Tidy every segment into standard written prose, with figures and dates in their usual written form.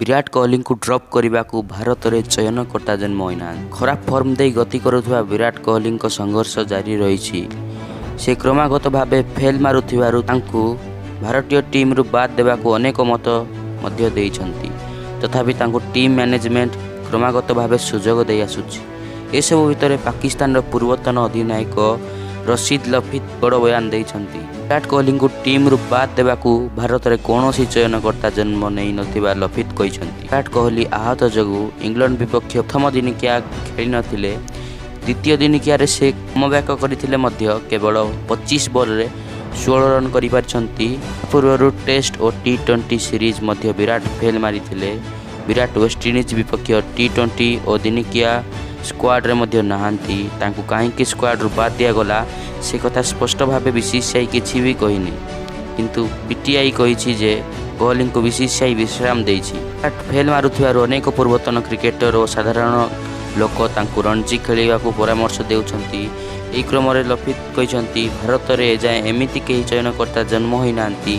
ବିରାଟ କୋହଲିଙ୍କୁ ଡ୍ରପ୍ କରିବାକୁ ଭାରତରେ ଚୟନକର୍ତ୍ତା ଜନ୍ମ ହୋଇନାହାନ୍ତି। ଖରାପ ଫର୍ମ ଦେଇ ଗତି କରୁଥିବା ବିରାଟ କୋହଲିଙ୍କ ସଂଘର୍ଷ ଜାରି ରହିଛି। ସେ କ୍ରମାଗତ ଭାବେ ଫେଲ୍ ମାରୁଥିବାରୁ ତାଙ୍କୁ ଭାରତୀୟ ଟିମ୍ରୁ ବାଦ୍ ଦେବାକୁ ଅନେକ ମତ ମଧ୍ୟ ଦେଇଛନ୍ତି। ତଥାପି ତାଙ୍କୁ ଟିମ୍ ମ୍ୟାନେଜମେଣ୍ଟ କ୍ରମାଗତ ଭାବେ ସୁଯୋଗ ଦେଇଆସୁଛି। ଏସବୁ ଭିତରେ ପାକିସ୍ତାନର ପୂର୍ବତନ ଅଧିନାୟକ ରଶିଦ ଲଫିତ ବଡ଼ ବୟାନ ଦେଇଛନ୍ତି। ବିରାଟ କୋହଲିଙ୍କୁ ଟିମ୍ରୁ ବାଦ୍ ଦେବାକୁ ଭାରତରେ କୌଣସି ଚୟନକର୍ତ୍ତା ଜନ୍ମ ନେଇନଥିବା ଲଫିତ କହିଛନ୍ତି। ବିରାଟ କୋହଲି ଆହତ ଯୋଗୁଁ ଇଂଲଣ୍ଡ ବିପକ୍ଷ ପ୍ରଥମ ଦିନିକିଆ ଖେଳିନଥିଲେ। ଦ୍ୱିତୀୟ ଦିନିକିଆରେ ସେ କମବ୍ୟାକ କରିଥିଲେ ମଧ୍ୟ କେବଳ 25 ବଲରେ 16 ରନ୍ କରିପାରିଛନ୍ତି। ପୂର୍ବରୁ ଟେଷ୍ଟ ଓ ଟି-20 ସିରିଜ୍ ମଧ୍ୟ ବିରାଟ ଫେଲ୍ ମାରିଥିଲେ। ବିରାଟ ୱେଷ୍ଟଇଣ୍ଡିଜ୍ ବିପକ୍ଷ ଟି-20 ଓ ଦିନିକିଆ ସ୍କ୍ୱାଡ୍ରେ ମଧ୍ୟ ନାହାନ୍ତି। ତାଙ୍କୁ କାହିଁକି ସ୍କ୍ୱାଡ୍ରୁ ବାଦ୍ ଦିଆଗଲା ସେ କଥା ସ୍ପଷ୍ଟ ଭାବେ ବିସିସିଆଇ କିଛି ବି କହିନି। କିନ୍ତୁ ପିଟିଆଇ କହିଛି ଯେ କୋହଲିଙ୍କୁ ବିସିସିଆଇ ବିଶ୍ରାମ ଦେଇଛି। ବିରାଟ ଫେଲ୍ ମାରୁଥିବାରୁ ଅନେକ ପୂର୍ବତନ କ୍ରିକେଟର ଓ ସାଧାରଣ ଲୋକ ତାଙ୍କୁ ରଣଜୀ ଖେଳିବାକୁ ପରାମର୍ଶ ଦେଉଛନ୍ତି। ଏହି କ୍ରମରେ ଲଫିତ କହିଛନ୍ତି, ଭାରତରେ ଏଯାଏଁ ଏମିତି କେହି ଚୟନକର୍ତ୍ତା ଜନ୍ମ ହୋଇନାହାନ୍ତି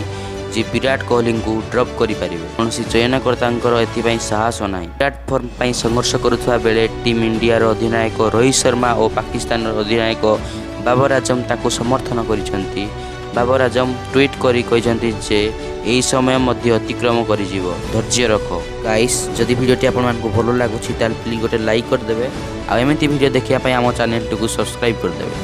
ଯିଏ ବିରାଟ କୋହଲିଙ୍କୁ ଡ୍ରପ୍ କରିପାରିବେ। କୌଣସି ଚୟନକର୍ତ୍ତାଙ୍କର ଏଥିପାଇଁ ସାହସ ନାହିଁ। ବିରାଟ ଫର୍ମ ପାଇଁ ସଂଘର୍ଷ କରୁଥିବା ବେଳେ ଟିମ୍ ଇଣ୍ଡିଆର ଅଧିନାୟକ ରୋହିତ ଶର୍ମା ଓ ପାକିସ୍ତାନର ଅଧିନାୟକ ବାବର ଆଜମ ତାଙ୍କୁ ସମର୍ଥନ କରିଛନ୍ତି। ବାବର ଆଜମ ଟ୍ୱିଟ୍ କରି କହିଛନ୍ତି ଯେ ଏହି ସମୟ ମଧ୍ୟ ଅତିକ୍ରମ କରିଯିବ, ଧୈର୍ଯ୍ୟ ରଖ। ଗାଇସ୍, ଯଦି ଭିଡ଼ିଓଟି ଆପଣମାନଙ୍କୁ ଭଲ ଲାଗୁଛି, ତାହେଲେ ପ୍ଲିଜ୍ ଗୋଟେ ଲାଇକ୍ କରିଦେବେ ଆଉ ଏମିତି ଭିଡ଼ିଓ ଦେଖିବା ପାଇଁ ଆମ ଚ୍ୟାନେଲଟିକୁ ସବସ୍କ୍ରାଇବ୍ କରିଦେବେ।